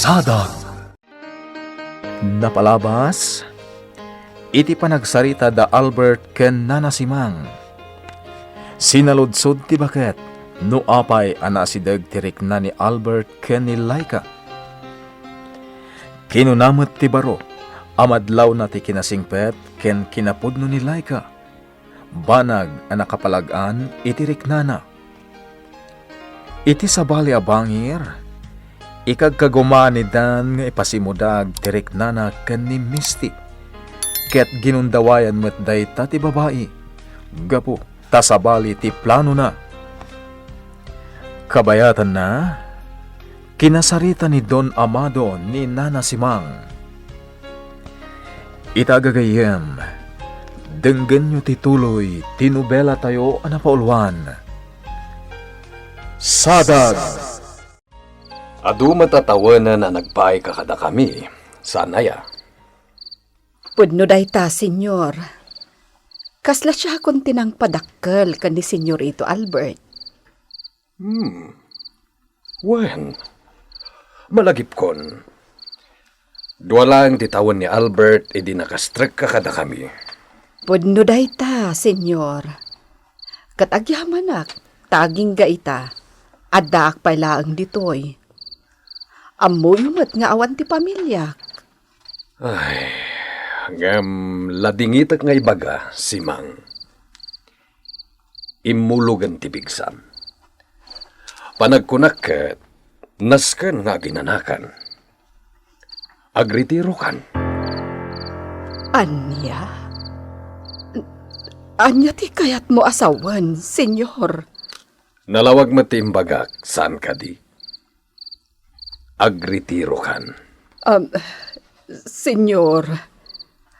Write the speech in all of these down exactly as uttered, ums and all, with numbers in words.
Sadag. Napalabas iti panagsarita da Albert ken Nana Simang. Sinaludsod ti baket no apay a naasideg ti rikna ni Albert ken ni Laika. Kinuna met ti baro a madlawna ti kinasingpet ken kinapudno ni Laika. Banag a nakapalag-an iti riknana. Iti sabali a bangir, ikagkagumaan ni Dan nga ipasimudag ti riknana ken ni Misty, ket ginundawayan met dayta ti babai gapu ta sabali ti planona. Kabayatanna, kinasarita ni Don Amado ni Nana Simang. Ita gagayyem, denggenyo ti tuloy ti nobelatayo a napauluan, Sadag. Adu met a tawenen a nagpaay kadakami, saan aya? Pudno dayta, Senyor. Kasla siakon ti nangpadakkel ken ni Senyorito Albert. Hmm. Wen, malagipkon, dua laeng ti tawen ni Albert idi nakastrekka kadakami. Pudno dayta, Senyor. Ket agyamanak, ta agingga ita, addaak pay laeng ditoy. Ammoyo met nga awan ti pamiliak. Ay, ngem ladingitek nga ibaga, Simang. Immulogen ti pigsam. Panagkunak ket nasken nga aginanakan. Agretirokan. Ania? Ania ti kayatmo a sawen, Senyor? Nalawag met ti imbagak, saan kadi? Agretirokan. Am, Senyor,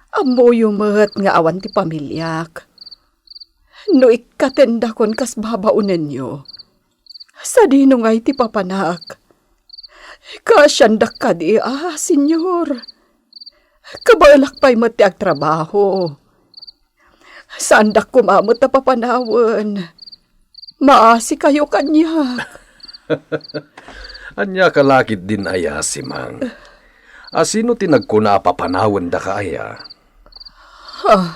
ammoyo met nga awan ti pamiliak. No ikkatendakon kas babaonenyo, sadino ngay ti papanak? Kaasiandak kadi a, Senyor. Kabaelak pay met ti agtrabaho. Saandak koma met a papanawen. Maasikayo kaniak. Ania ka la ketdin aya, Simang? A, sino ti nagkuna a papanawendaka aya? Ah.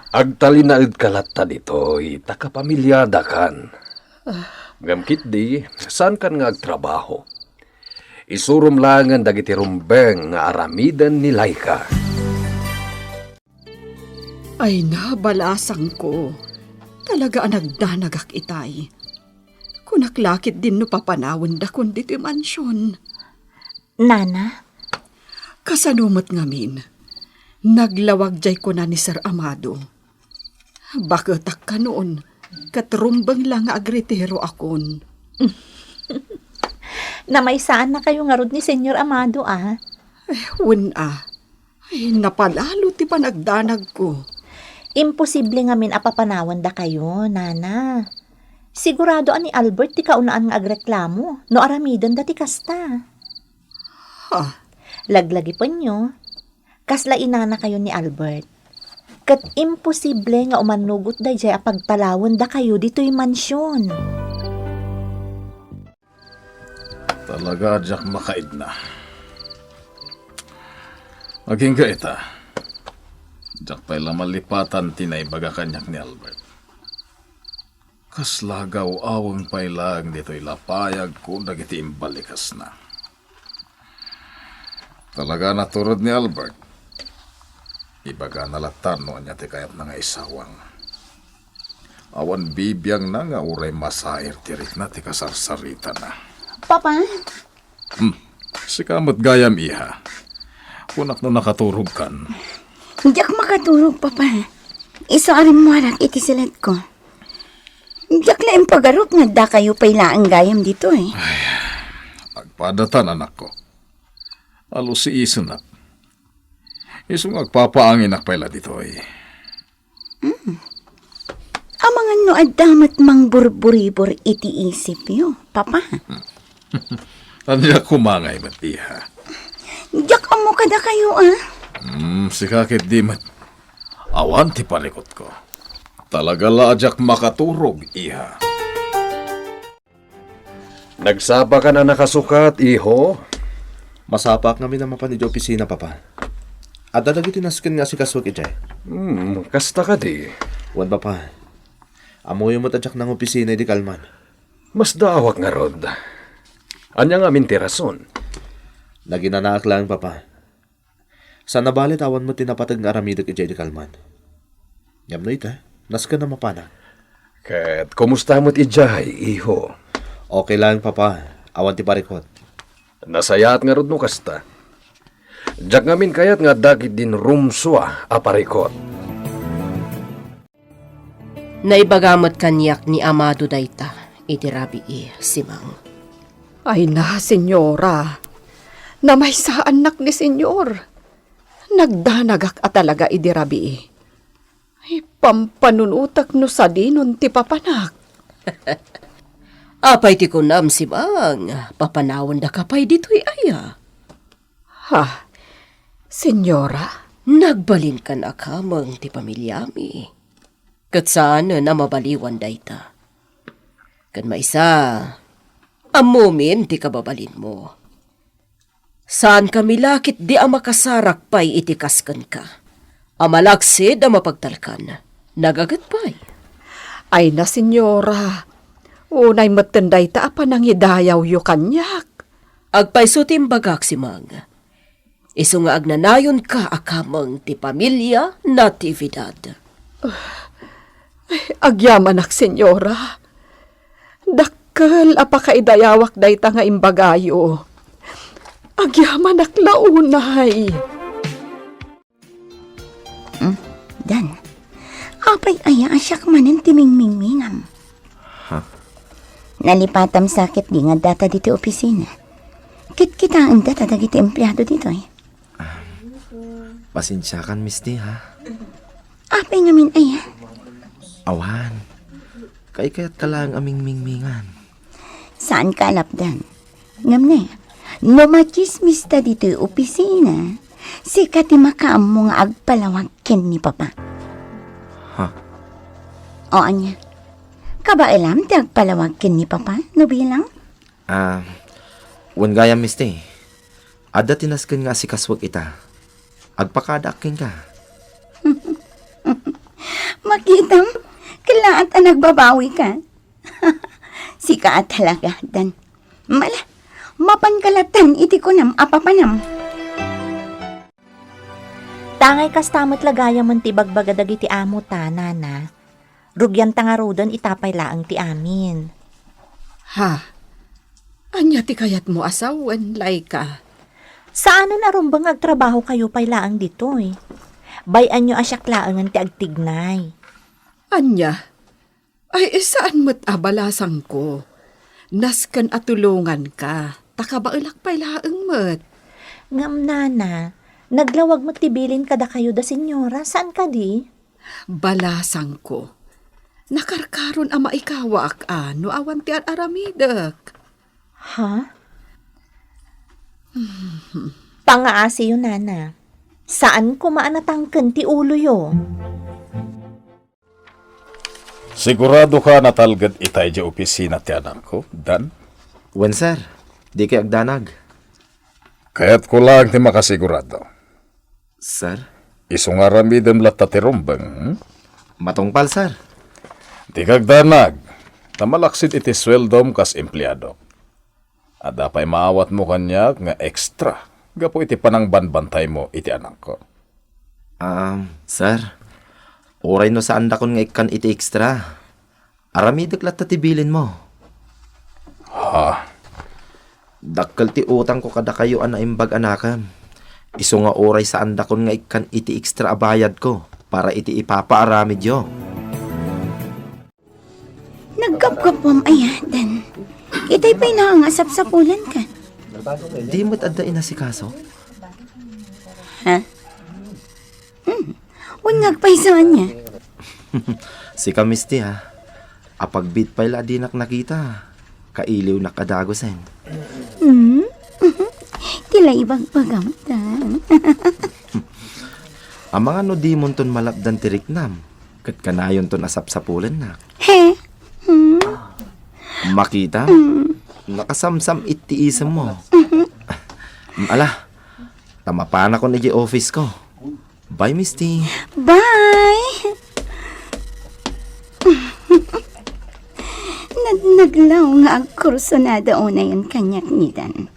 Agtalinaedka latta ditoy, ta kapamiliadakan. Ngem ketdi, saankan nga agtrabaho. Isurom laengen dagiti rumbeng nga aramiden ni Laika. Ay na, balasangko. Talaga a nagdanagak itay. Kunak la ketdin no papanawendakon ditoy mansion. Nana? Kasano met ngamin? Naglawag jay kuna ni Sir Amado. Baketak kanon, ket rumbeng la nga agretiroakon. Namaysaannakayo ngarud ni Senyor Amado, a? Eh, wen a. Ay, napalalo ti panagdanagko. Imposible ngamin a papanawendakayo, Nana. Sigurado a ni Albert ti kaunaan nga agreklamo no aramidenda ti kasta. Ha? Laglagipenyo, kasla inanakayo ni Albert. Ket imposible nga umannugot daydiay a pagtalawendakayo ditoy mansion. Talaga a diak makaidna. Agingga ita, diak pay la malipatan ti naibaga kaniak ni Albert. Kasla gaw-aweng pay laeng ditoy lapayagko dagiti imbalikasna. Talaga a naturod ni Albert. Ibagana latta no ania ti kayatna nga isawang. Awan bibiangna nga uray masair ti rikna ti kasarsaritana. Papa? Hmm. Sika met gayam, iha. Kunak no nakaturogkan. Diak makaturog, Papa. Isu a rimmuarak iti siledko. Diak la impagarup nga addakayo pay laeng gayam ditoy. Ay, agpadatan, anakko. Alusiisenak. Isu nga agpapaanginak pay la ditoy. Mm. Amangan no adda met mangburburibor iti isipyo, Papa. Ania koma ngay met, iha? Diak ammo kadakayo, a? Hmm, sika ketdi met. Awan ti parikutko. Talaga la a diak makaturog, iha. Nagsapakan a nakasukat, iho? Masapaak ngamin a mapan idiay opisina, Papa. Adda dagiti nasken nga asikasuek idiay. Hmm, kasta kadi? Wen, Papa. Ammoyo met a diak nangopisina idi kalman. Masdaawak ngarud. Ania ngamin ti rason? Naginanaak laeng, Papa. Saan a bale ta awan met ti napateg nga aramidek idiay idi kalman. Ngem no ita, nasken a mapanak. Ket kumusta met idiay, iho? Okay laeng, Papa. Awan ti parikut. Nasayaat ngarud no kasta. Diak ngamin kayat nga adda ketdin rumsua a parikut. Naibaga met kaniak ni Amado dayta idi rabii, Simang. Ay na, Senyora. Namaysaannak ni Senyor. Nagdanagak a talaga idi rabii. Ay, pampanunotek no sadinon ti papanak. Apay ti kunam, Simang? Papanawendaka pay ditoy aya? Ha? Senyora? Nagbalinkan a kameng ti pamiliami. Ket saanen a mabaliwan dayta. Ken maysa, ammomin ti kababalinmo. Saankami la ketdi a makasarak pay iti kas kenka. A malaksid a mapagtalkan. Nagaget pay. Ay na, Senyora. Unay metten dayta a panangidayawyo kaniak. Agpayso ti imbagak, Simang. Isu nga agnanayonka a kameng ti pamilia Natividad. Ay, agyamanak, Senyora. Dakkel a pakaidayawak dayta nga imbagayo. Agyamanak la unay. Hmm, Dan, apay aya a siak manen ti mingmingmingam? Ha? Nalipatam sa ketdi nga addata ditoy opisina. Kitkitaenda ta dagiti empleado ditoy. Ah, pasensiakan, Misti, ha? Apay ngamin aya? Awan. Kaykayat ka laeng a mingmingmingan. Saanka a lapdan. Ngem ne, no machismis ta ditoy opisina, sika ti makaammo nga agpalawag ken ni Papa. Ha? O ania? Kabaelam ti agpalawag ken ni Papa, no bilang? Ah, wen gayam, Misti. Adda ti nasken nga asikasuek ita. Agpakadaak kenka. Makitam, kellaat a nagbabawika. Sika a talaga, Dan. Mala, mapanka latta iti kunam a papanam. Tangay kasta met la gayamen ti ibagbaga dagiti amo ta, Nana. Rugianta ngaruden ita pay laeng ti amin. Ha? Ania ti kayatmo a sawen, Laika? Saanen a rumbeng nga agtrabahokayo pay laeng ditoy. Bay-anyo a siak laengen ti agtignay. Ania? Ay, saan met a balasangko. Nasken a tulonganka, ta kabaelak pay laeng met. Ngem, Nana, naglawag met ti bilin kadakayo da Senyora, saan kadi? Balasangko. Nakarkaron a maikawaak a no awan ti ar-aramidek. Ha? Pangaasiyo, Nana. Saan koma a natangken ti uloyo. Sigurado ka natalged itay idiay opisina ti anakko, Dan? Wen, sir. Dikay agdanag. Kayatko laeng ti makasigurado. Sir? Isu nga aramidem latta ti rumbeng, hmm? Matungpal, sir. Dika agdanag, ta malaksid iti sueldom kas empleado. Adda pay maawatmo kaniak nga extra gapu iti panangbanbantaymo iti anakko. Um, sir, uray no saandakon nga ikkan iti extra, aramidek latta ti bilinmo. Ha? Dakkel ti utangko kadakayo a naimbag a nakem. Isu nga uray saandakon nga ikkan iti extra a bayadko para iti ipapaaramidyo. Naggapgappuam aya, Dan. Itay pay la nga sapsapulenka. Di met adda inasikaso? Ha? Hmm. Wen nga agpayso ania? Sika, Misti, ha? Apagbiit pay la a dinak nakita. Kailiwnak a dagusen. Hmm? Ti la ibagbagam, Dan. Amangan no dimonton malapdan ti riknam, ket kanayonton a sapsapulennak. He? Hmm? Makita? Hmm. Nakasamsam iti isemmo. Mhm. Ala, ta mapanakon idiay office ko. Bye, Misty. Bye! Nadnaglaw nga agkursunada unayen kaniak ngarud.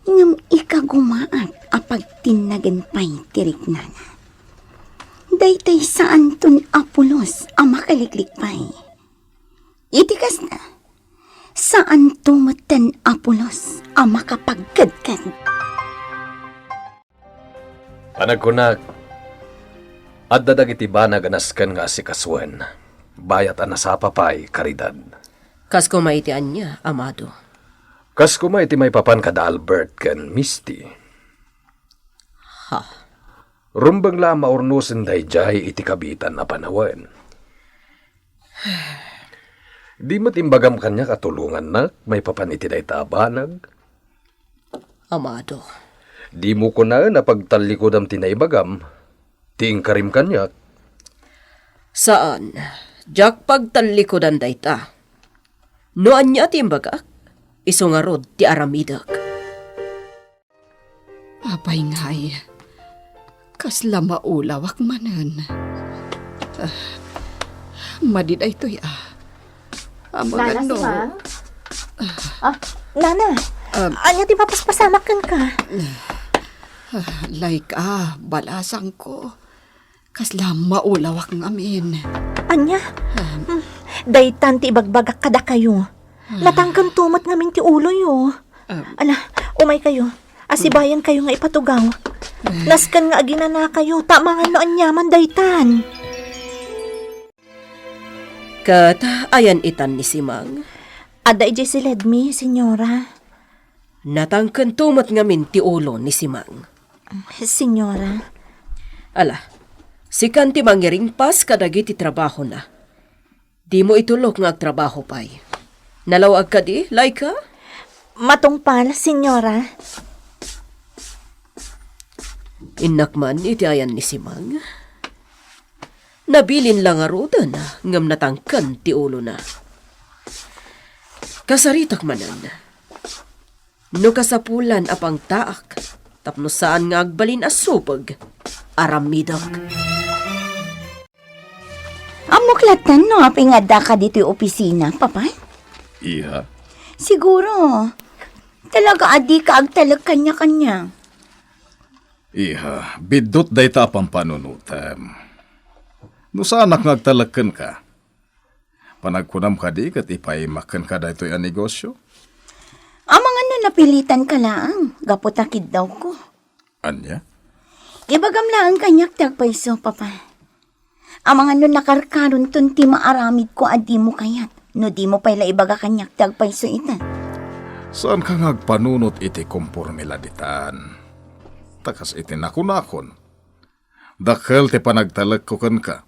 Ngem ikagumaak a pagtinnagen pay ti riknana. Daytay saanton a pulos a makaliklik pay. Iti kasta, saanto metten a pulos a makapagkedked. Panagkunak, adda dagiti banag a nasken nga asikasuen, bayat a nasapa pay, Caridad. Kas koma iti ania, Amado? Kas koma iti maipapan kada Albert ken Misty. Ha? Rumbeng la a maurnosen daydiay iti kabiitan a panawen. Di met imbagam kaniak a tulongannak maipapan iti dayta a banag? Amado. Dimo kunaen a pagtallikudam ti naibagam, ti inkarim kaniak? Saan, diak pagtallikudan dayta. No ania ti imbagak, isu ngarud ti aramidek. Apay ngay, kasla maulawak manen. Ah, madi daytoy, ah. Amangan Nana, no. Simang? Ah, Nana, Ah. Ania ti mapaspasamak kenka? Ah, Laika, balasangko. Kasla maulawak ngamin. Ania? Um. Hmm, daytan ti ibagbagak kadakayo. Ah. Natangken to met ngamin ti uloyo. Um. Ala, umaykayo. Asibayankayo nga ipatugaw. Eh. Nasken nga aginanakayo, ta amangan no aniaman daytan. Ket ayan itan ni Simang? Adda idiay siledmi, senyora. Natangken to met ngamin ti ulo ni Simang. Senyora. Ala, sikan ti mangiringpas kadagiti trabahona. Dimo itulok nga agtrabaho pay. Nalaw-ak kadi, Laika? Matungpal, senyora. Innak man iti ayan ni Simang. Nabilin la ngaruden, ngem natangken ti ulona. Kasaritak manen. No kasapulan a pangtaak, tapno saan nga agbalin a supeg, aramidek. Ammok latta no apay nga addaka ditoy opisina, Papa? Iha? Siguro. Talaga a dika agtalek kaniak. Iha, biddut dayta a pampanunotem. No saanak nga agtalek kenka, panagkunam kadi ket ipaimak kenka daytoy a negosio? Amangan no napilitanka laeng, gapu ta kiddawko. Ania? Ibagam laeng kaniak ti agpayso, Papa. Amangan no nakarkaronton ti maaramidko a dimo kayat, no dimo pay la ibaga kaniak ti agpayso ita. Saanka nga agpanunot iti komporme la ditan. Ta kas iti nakunakon, dakkel ti panagtalekko kenka.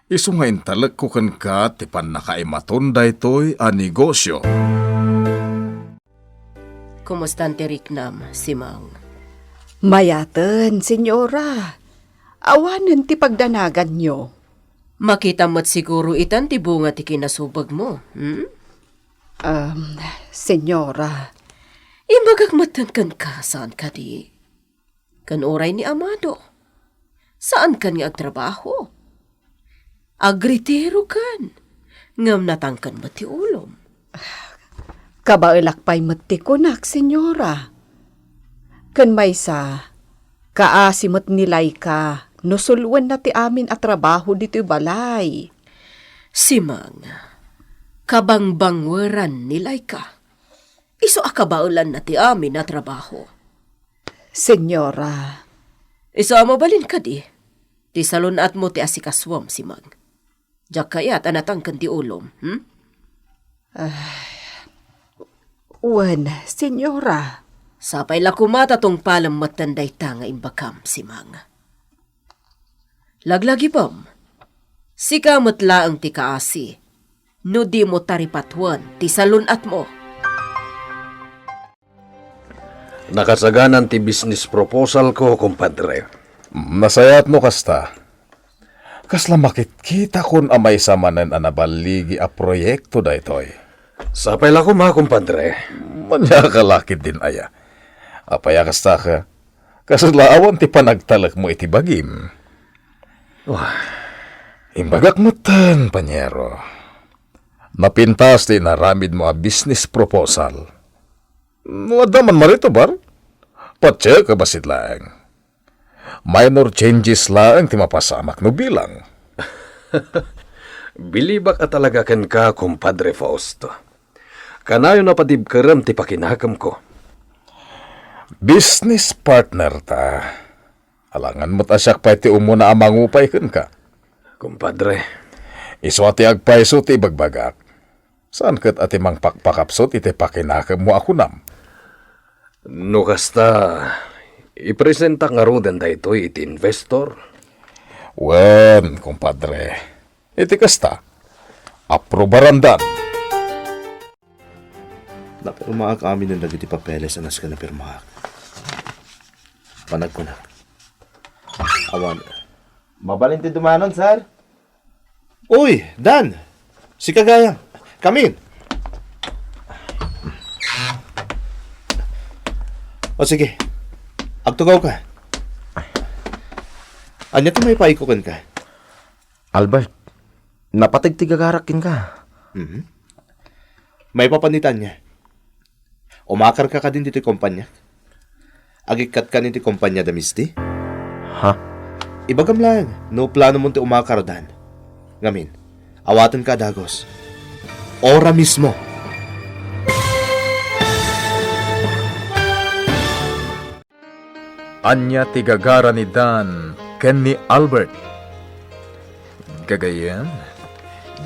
Isu nga intalekko kenka ti pannakaimaton daytoy a negosio. Kumustan ti riknam, Simang? Mayaten, senyora. Awanen ti pagdanaganyo. Makitam met siguro itan ti bunga ti kinasubegmo, hmm? Um, senyora. Imbagak metten kenka, saan kadi? Ken uray ni Amado. Saankan nga agtrabaho. Agretirokan, ngem natangken met ti ulom. Kabaelak pay met ti kunak, senyora. Ken maysa, kaasi met ni Laika no sulwenna ti amin a trabaho ditoy balay. Simang, kabangbangweran ni Laika. Isu a kabaelanna ti amin a trabaho. Senyora. Isu a mabalin kadi, ti salun-atmo ti asikasuam, Simang. Diak kayat a natangken ti ulom, hmm? Ah, wen, senyora. Sapay la koma ta tungpalem metten dayta nga imbagam, Simang. Laglagipem, sika met laeng ti kaasi, no dimo taripatuen ti salun-atmo. Nakasaganan ti business proposal ko, kumpadre. Mm, nasayaat no kasta. Kasla makitkitakon a maysa manen a naballigi a proyekto daytoy. Sapay la koma, kumpadre. Ania ka la ketdin aya. Apay a kasta ka? Kasla awan ti panagtalekmo iti bagim. Wah. Imbagak metten, panyero. Napintas ti inaramidmo a business proposal. No adda man marito, Bar? Patiek a bassit laeng. Minor changes laeng ti mapasamak no bilang. Bilibak a talaga kenka, Kumpadre Fausto. Kanayon a padibkerem ti pakinakemko. Business partner ta. Alangan met a siak pay ti umuna a mangupay kenka. Kumpadre. Isu a ti agpayso ti ibagbagak. Saan ket a ti mangpakpakapsut iti pakinakemmo a kunam. No kasta, ipresentak ngaruden daytoy iti investor? Wen, kumpadre. Iti kasta, aprobarandan. Napirmaak aminen dagiti papeles a nasken a pirmaak. Panagkunak. Awan. Mabalin ti dumanon, sir? Uy, Dan! Sika gayam. Come in. O sige. Agtugaw ka. Ania ti maipaayko kenka? Albert, napateg ti gagarak kenka. Mhm. Maipapan ita ania? Umakarka kadin ditoy kompaniak? Agikkatka iti kompania da Misty? Ha? Ibagam laeng no planomon ti umakar, Dan. Ngamin, awatenka a dagus. Ora mismo! Ania ti gagara ni Dan ken ni Albert? Gagayyem,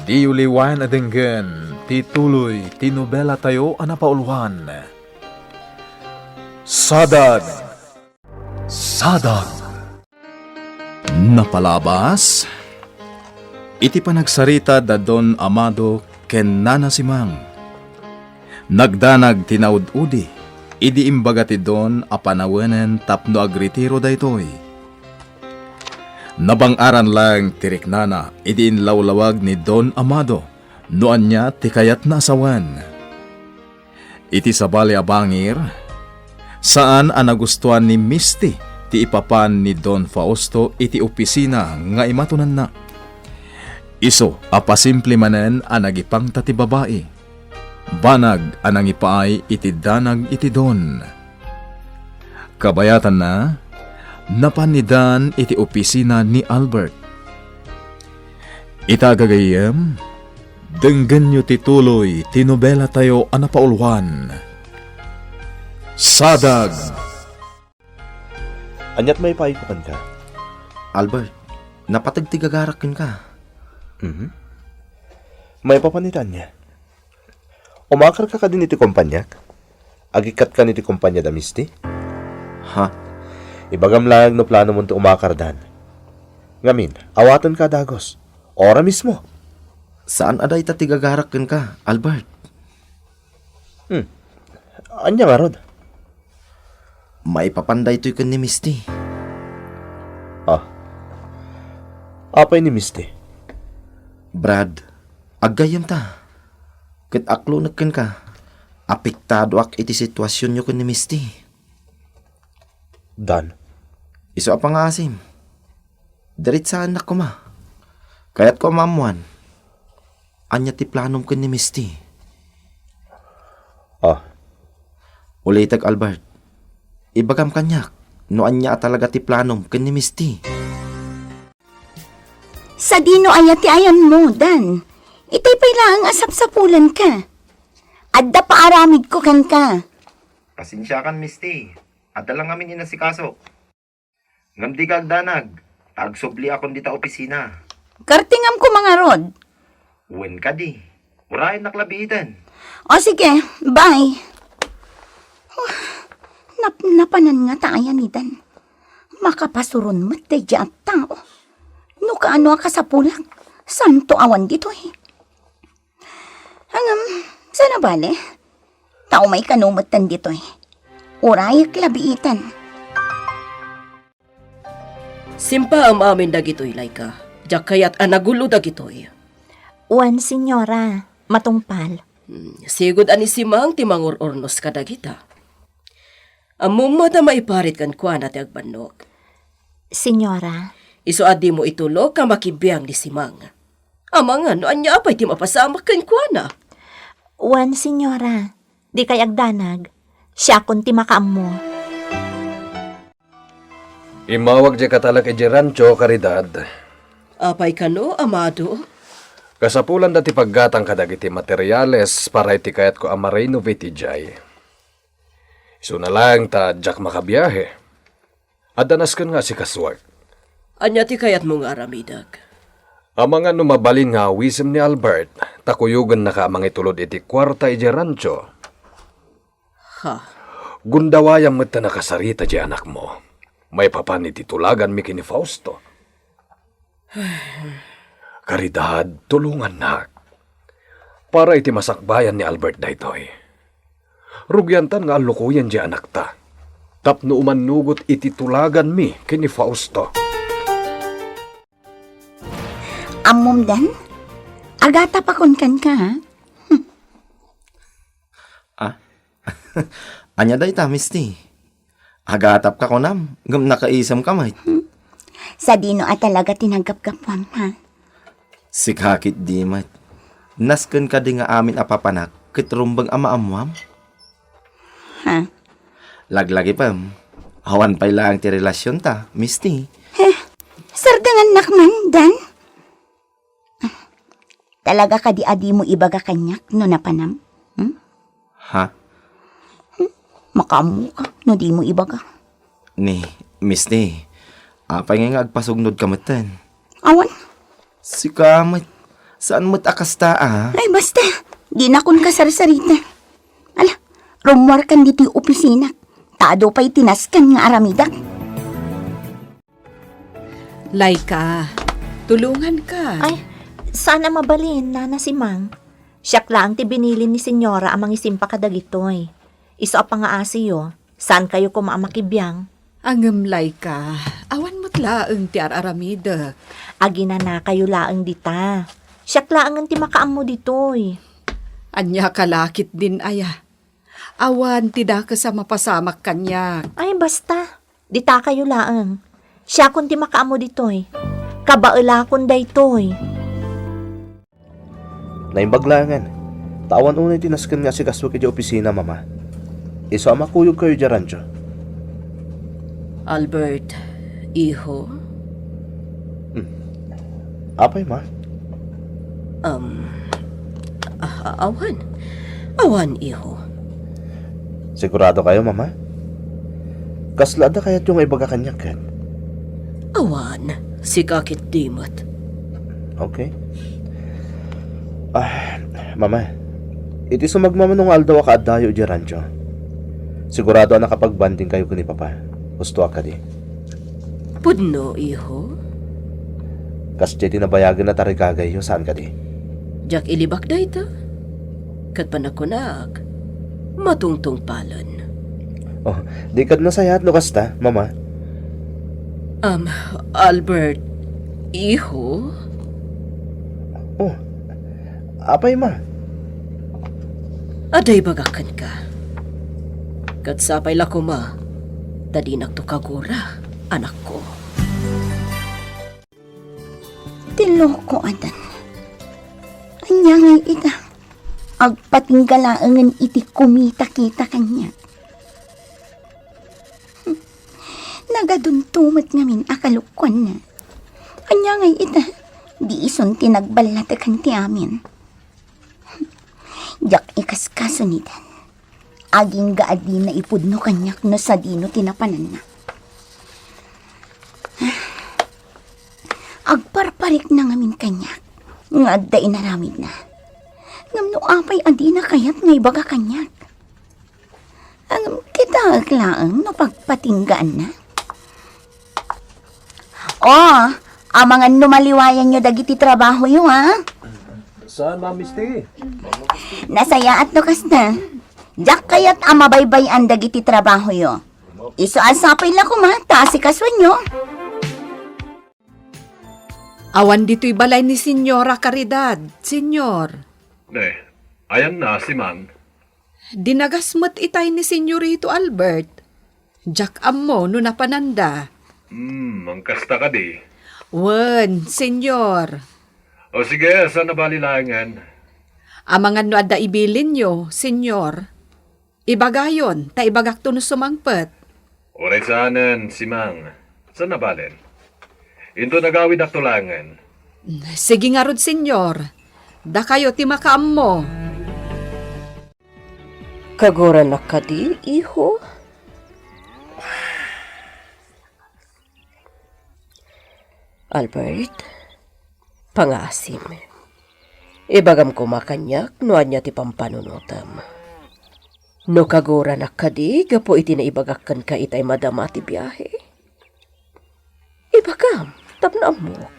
diyo liwayan a denggen ti tuloy ti nobelatayo a napauluan, Sadag. Sadag. Napalabas iti panagsarita da Don Amado ken Nana Simang. Nagdanag ti naud-udi idi imbaga ti Don a panawenen tapno agretiro daytoy. Nabang-aran laeng ti riknana idi inlawlawag ni Don Amado no ania ti kayatna a sawen. Iti sabali a bangir, saan a nagustuan ni Misty ti ipapan ni Don Fausto iti opisina nga imatonanna. Isu a pasimple manen a nagipangta ti babai. Banag a nangipaay iti danag iti Don. Kabayatanna, napan ni Dan iti opisina ni Albert. Ita, gagayyem, denggenyo ti tuloy ti nobelatayo a napauluan, Sadag. Ania ti maipaayko kenka? Albert, napateg ti gagarak kenka. Mhm. Maipapan ita ania? Umakarka kadin iti kompaniak? Agikkatka iti kompania da Misty? Ha? Ibagam laeng no planomon ti umakar, Dan. Ngamin, awatenka a dagus. Ora mismo. Saan a dayta ti gagarak kenka, Albert. Hmm. Ania ngarud? Maipapan daytoy ken ni Misty. Ah. Apay ni Misty? Brad, aggayyemta. Ket aklonek kenka, apektadoak iti situasionyo ken ni Misty. Dan. Isu a pangngaasim. Diritsaennak koma. Kayatko a maammoan. Ania ti planom ken ni Misty? Ah. Ulitek, Albert. Ibagam kaniak no ania a talaga ti planom ken ni Misty. Sadino aya ti ayanmo, Dan? Itay pay laeng a sapsapulanka. Adda paaramidko kenka. Pasensiakan, Misty. Adda lang ngamin inasikaso. Ngem dika agdanag, ta agsubliakon dita opisina. Kartingam koma ngarud. Wen kadi. Urayennak la biiten. O sige, bye. Huh, napnapanan ngata aya ni Dan. Makapasuron met daydiay a tao. No kaano a kasapulak, santo awan ditoy. Ngem, saan a bale? Ta umay kano metten ditoy. Urayek la biiten. Simpaam amin dagitoy, Laika. Diak kayat a nagulo dagitoy. Wen, senyora, matungpal. Hmm, sigud a ni Simang ti mangur-urnos kadagita. Ammom met a maiparit kenkuana ti agbannok. Senyora. Isu a dimo itulok a makibiang ni Simang. Amangan no ania pay ti mapasamak kenkuana. Wen, senyora, dikay agdanag. Siakon ti makaammo. Immawag diay katalek idiay rancho, Caridad. Apay kano, amado? Kasapulanda ti paggatang kadagiti materiales para iti kayatko a ma-renovate idiay. Isuna laeng ta diak makabiahe. Adda nasken nga asikasuek. Ania ti kayatmo nga aramidek? Amangan no mabalin nga awisem ni Albert, ta kuyogennaka a mangitulod iti kuarta idiay rancho. Ha? Gundawayam met ta nakasarita diay anakmo. Maipapan iti tulaganmi ken ni Fausto. Caridad, tulongannak. Para iti masakbayan ni Albert daytoy. Rugiantan nga allukoyen diay anakta. Tapno umannugot iti tulaganmi ken ni Fausto. Ammom, Dan? Agatapakon kenka, ha? Ah? Ania dayta, Misti? Agatapka kunam, ngem nakaisemka met. Hmm. Sadino a talaga ti naggapgapuam, ha? Sika ketdi met. Nasken kadi nga amin a papanak ket rumbeng a maammuam? Ha? Laglagipem, awan pay laeng ti relasionta, Misti. Heh, sardengannak man, Dan? Talaga kadi a dimo ibaga kaniak no napanam? Hmm? Ha? Hmm? Makaammoka no dimo ibaga. Ni, Misti, apay ngay nga agpasugnodka metten? Awan. Sika met, saan met a kasta, a? Ay, basta. Dinakon kasarsarita. Ala, rummuarkan ditoy opisina. Ta adu pay ti nasken nga aramidak. Laika, tulonganka. Ay, saan a mabalin, Nana Simang. Siak laeng ti binilin ni Senyora a mangisimpa kadagitoy. Isu a pangaasiyo, saankayo koma a makibiang. Ngem, Laika, awan met laeng ti ar-aramidek. Aginanakayo laeng dita. Siak laengen ti makaammo ditoy. Ania ka la ketdin aya? Awan ti dakes a mapasamak kaniak. Ay, basta. Ditakayo laeng. Siakon ti makaammo ditoy. Kabaelakon daytoy. Naimbag laengen. Ta awan unay ti nasken nga asikasuek idiay opisina, Mama. Isu a makuyogkayo idiay rancho. Albert, iho? Hmm. Apay, Ma? Um, ah, awan. Awan, iho. Sigurado kayo, Mama? Kasla adda kayatyo nga ibaga kaniak ket? Awan, sika ketdi met. Okay. Ah, Mama, iti sumagmamano nga aldaw a kaaddayo idiay rancho, sigurado a nakapag-bonding kayo ken ni Papa. Husto a kadi? Pudno, iho. Kasdiay ti nabayagen a tarigagayyo, saan kadi? Diak ilibak dayta. Ket panagkunak, matungtungpalen. Oh, di kad nasayaat no kasta, Mama? Um, Albert, iho? Oh, apay, Ma? Adda ibagak kenka. Ket sapay la koma, ta dinakto kagura, anakko. Ti loko, adan. Ania ngay ita? Agpatingga laengen iti kumitakita kaniak. Nagadunto met ngamin a kalokuanna. Ania ngay ita? Di isun ti nagballateken ti amin. Diak ikaskaso ni Dan. Agingga a dina ipudno kaniak no sadino ti napananna. Agparparikna ngamin kaniak nga adda inaramidna. Ngem no apay a dina kayat nga ibaga kaniak? Ngem kitaek laeng no pagpatinggaanna. Oh, amangan no maliwayanyo dagiti trabahoyo, ha? Saan, Ma'am Misty? Nasayaat no kasta. Diak kayat a mabaybay-an dagiti trabahoyo. Isu a sapay la koma ta asikasuenyo. Awan ditoy balay ni Senyora Caridad, Senyor. Ne, ayanna, Simang? Dinagas met itay ni Senyorito Albert. Diak ammo no napananda. Hmm, mangkasta kadi? Wen, senyor. O sige, saan a bali laengen? Amangan no adda ibilinyo, senyor. Ibagayon, ta ibagakto no sumangpet. Uray saanen, Simang. Saan a balen? Inton agawidakto laengen. Sige ngarud, senyor. Dakayo ti makaammo. Kagurannak kadi, iho? Albert, pangaasim. Ibagam koma kaniak no ania ti pampanunotem. No kagurannak kadi gapu iti naibagak kenka itay madama ti biahe? Ibagam, tapno ammok.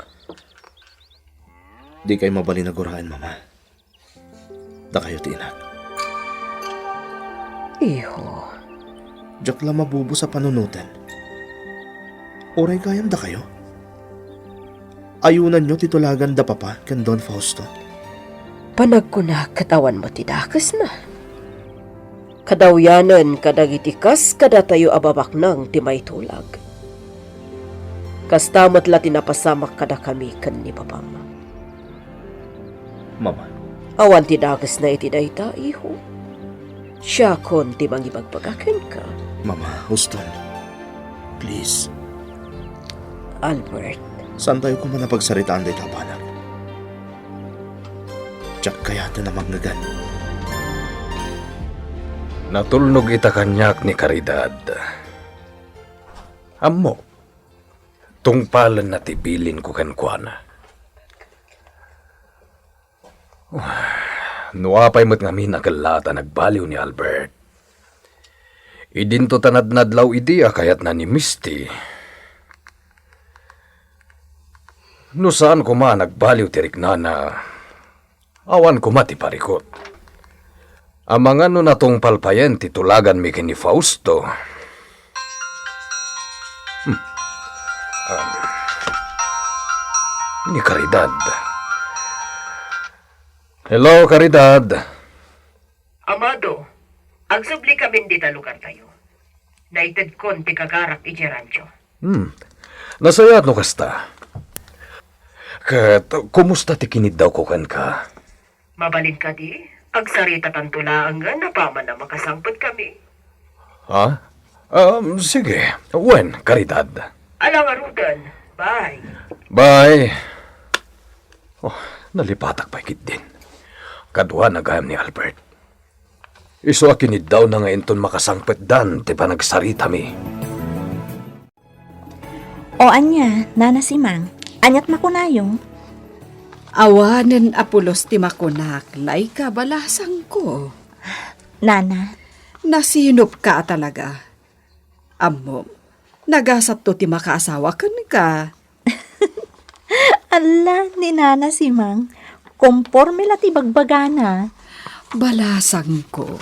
Dikay mabalin a guraen, Mama. Dakayo ti inak. Iho. Diak la mabubos a panunoten. Uray gayam dakayo. Ayunanyo ti tulagan da Papa ken Don Fausto. Panagkunak ket awan met ti dakesna. Kadawyanen kadagiti kas kadatayo a babaknang ti maitulag. Kasta met la ti napasamak kadakami ken ni Papam. Mama. Awan ti dakesna iti dayta, iho. Siakon ti mangibagbaga kenka. Mama, huston. Please. Albert. Saantayo koma a pagsaritaan dayta a banag? Diak kayaten a mangngegad. Natulnog ita kaniak ni Caridad. Ammok, tungpalenna ti bilinko kenkuana. No apay met ngamin a kellaat a nagbaliw ni Albert, idinto ta nadnadlaw idi a kayatna ni Misty. No saan koma a nagbaliw ti riknana, awan koma ti parikut. Amangan no natungpal payen ti tulaganmi ken ni Fausto. Hmm. Um, ni Caridad. Hello, Caridad. Amado, agsubli kamin dita lugartayo. Naitedkon ti kagarak idiay rancho. Hmm. Nasayaat no kasta. Ket kumusta ti kiniddawko kenka? Mabalin kadi, agsaritatanto laengen apaman a makasangpetkami. Ha? Um, sige. Wen, Caridad. Ala ngaruden. Bye. Bye. Oh, nalipatak pay ketdin. Kaduana gayam ni Albert. Isu a kiniddawna nga inton makasangpetdan ti panagsaritami. O ania, Nana Simang, aniat makunayo? Awanen a pulos ti makunak, Laika, balasangko. Nana. Nasinopka a talaga. Ammom, nagasatto ti makaasawa kenka. Alla, ni Nana Simang, komporme la ti bagbagana. Balasangko,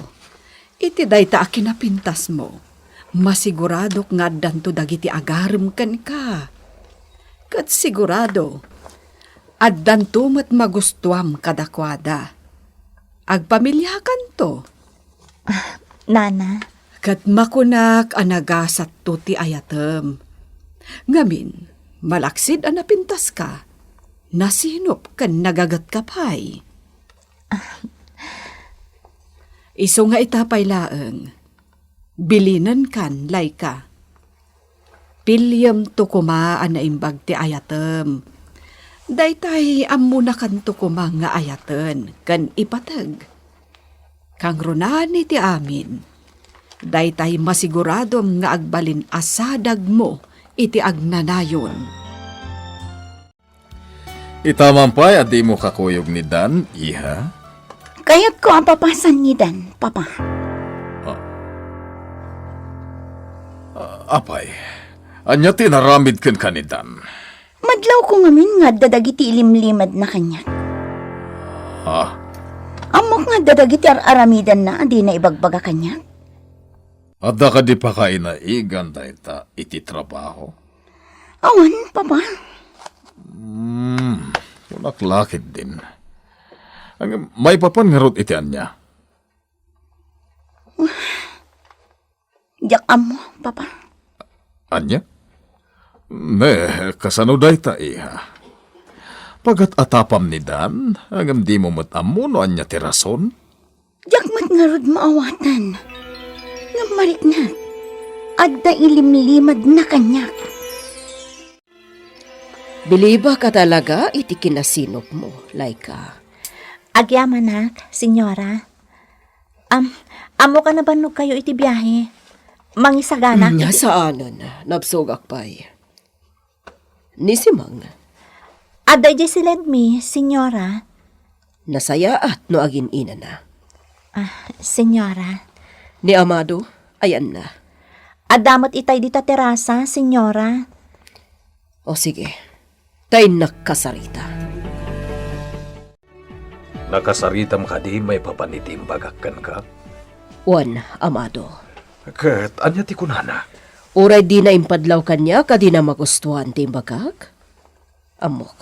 iti dayta a kinapintasmo, masiguradok nga addanto dagiti agarem kenka. Ket sigurado, addanto met magustuam kadakuada. Agpamiliakanto. Ah, Nana. Ket makunak a nagasatto ti ayatem. Ngamin, malaksid a napintaska, nasinop ken nagagetka pay. Isu nga ita pay laeng, bilinenkan, Laika. Piliem to koma a naimbag ti ayatem. Daytay ammonakanto koma nga ayaten ken ipateg. Kangrunaan iti amin, daytay masiguradom nga agbalin a sadagmo iti agnanayon. Ita man pay a dimo kakuyog ni Dan, iha? Kayatko a papasan ni Dan, Papa. Ah. Ah, apay, ania ti inaramid kenka ni Dan? Madlawko ngamin nga adda dagiti ilimlimadna kaniak. Ah. Ammok nga adda dagiti ar-aramidanna a dina ibagbaga kaniak. Adda kadi pakainaigan dayta iti trabaho? Awan, Papa. Hmm, kunak la ketdin. Ang, maipapan ngarud iti ania? Diak ammo, Papa. Ania? Ne, kasano dayta, iha? Pagat-atapam ni Dan, ngem dimo met ammo no ania ti rason? Diak met ngarud maawatan. Ngem mariknak, adda ilimlimadna kaniak. Bilibak a talaga iti kinasinopmo, Laika. Agyamanak, Senyora. Am, ammok a nabannogkayo iti biahe. Mangisagana Mm, iti saanen, nabsogak pay. Ni Simang? Adda idiay siledmi, Senyora. Nasayaat no agin-inana. Ah, Senyora. Ni Amado, ayanna? Adda met itay dita terasa, Senyora. O sige, ta innak kasarita. Nakasaritam kadi maipapan iti imbagak kenka? Wen, Amado. Ket ania ti kunana? Uray dina impadlaw kaniak a dina magustuan ti imbagak? Ammok.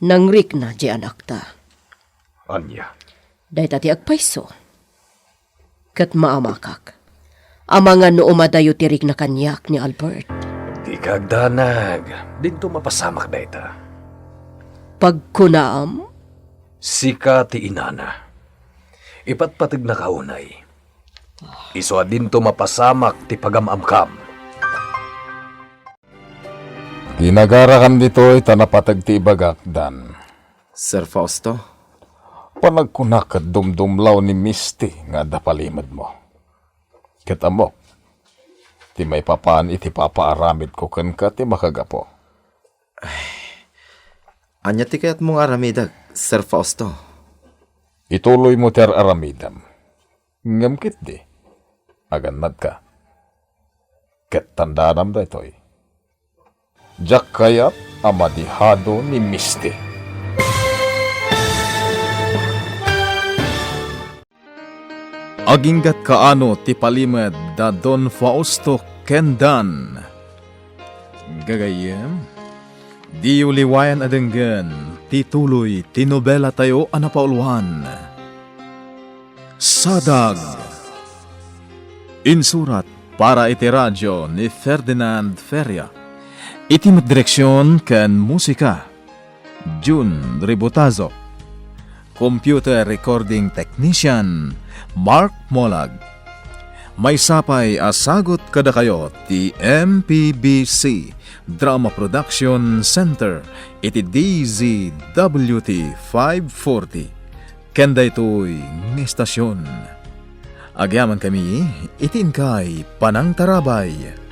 Nangrikna diay anakta. Ania? Dayta ti agpayso. Ket maamakak. Amangan no umadayo ti rikna kaniak ni Albert. Dika agdanag. Dinto mapasamak dayta. Pagkunaam? Sika ti inana. Ipatpategnaka unay. Isu a dinto mapasamak ti pagam-amkam. Ginagarakam ditoy ta napateg ti ibagak, Dan. Sir Fausto? Panagkunak ket dumdumlaw ni Misty nga adda palimedmo. Ket ammok, ti maipapan iti papaaramidko kenka ti makagapu. Ania ti kayatmo nga aramidek, Sir Fausto? Ituloymo ti ar-aramidem. Ngem ketdi, agannadka. Ket tandaanam daytoy. Diak kayat a madihado ni Misty. Aginggat kaano ti palimed da Don Fausto ken Dan? Gagayyem, diyo liwayan a denggen ti tuloy ti nobelatayo a napauluan, Sadag. Insurat para iti radio ni Ferdinand Feria. Iti met direksion ken musika, Jun Ributazo. Computer recording technician, Mark Molag. Maysa pay a sagut kadakayo ti M P B C Drama Production Center iti D Z W T five forty. Ken daytoy nga estasion, agyamankami iti inkay panangtarabay.